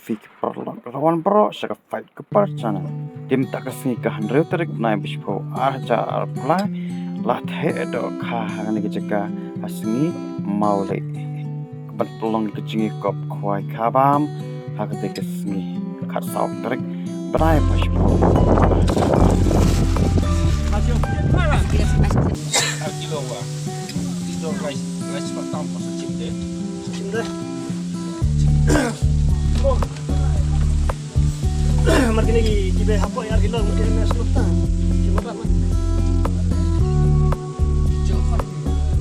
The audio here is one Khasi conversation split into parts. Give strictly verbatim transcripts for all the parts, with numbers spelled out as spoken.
Phi ki paralok, la wan baroh sha ka Fight Keeper Channel. Te mynta ka sngi ka hynriew tarik bnai ba shiphew ar hajar arphew lai, la theh dohkha ha kane ka jaka ha sngi Mawlei. Ka ban pynlong ka jingïakop khwai khabam ha kata ka sngi khatsaw tarik bnai ba shiphew. Mar kine ki, ki bei hapoh ïa ki long, ki M S Lukta. Ki long kat, mar.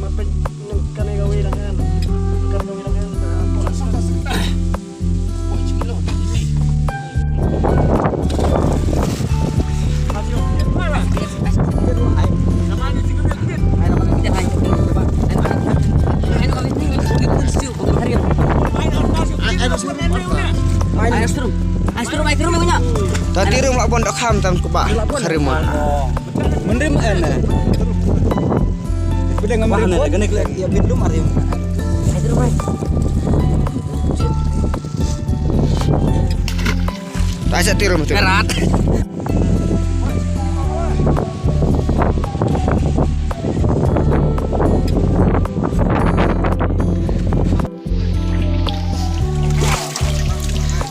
Mar peit nang kane kawei dang en. Kane kawei dang en, hapoh. Ta tirum la bon da kham tam ku ba. Kharim. Mendem ene. Kuda ngamar ne, kene kle ya bit lu mari. Ta sa tirum tu. Berat.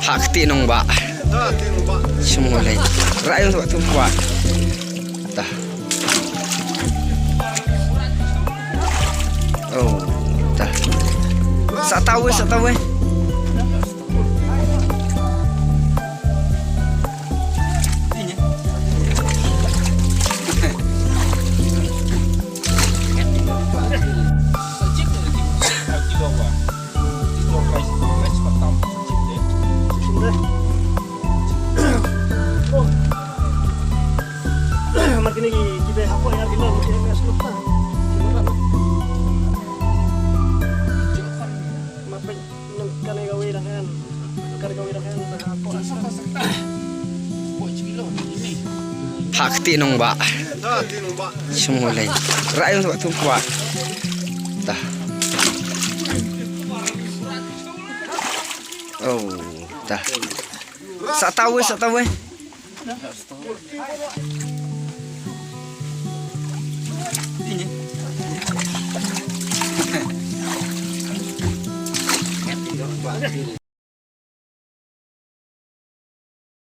Hak ti nong ba. Semua lain. Rakyat sebab tu kuat. Dah. Oh, dah. Satawe, satawe. Mar kine ki, ki bei hapoh ïa ki long, ki M S Lukta. Ki long kat. Mar peit nang kane kawei dang en. Kane kawei dang en, hapoh. Hak ti nong ba. Semua lain. Rakyat sebab tu kuat. Dah. Oh, dah. Satawe, satawe.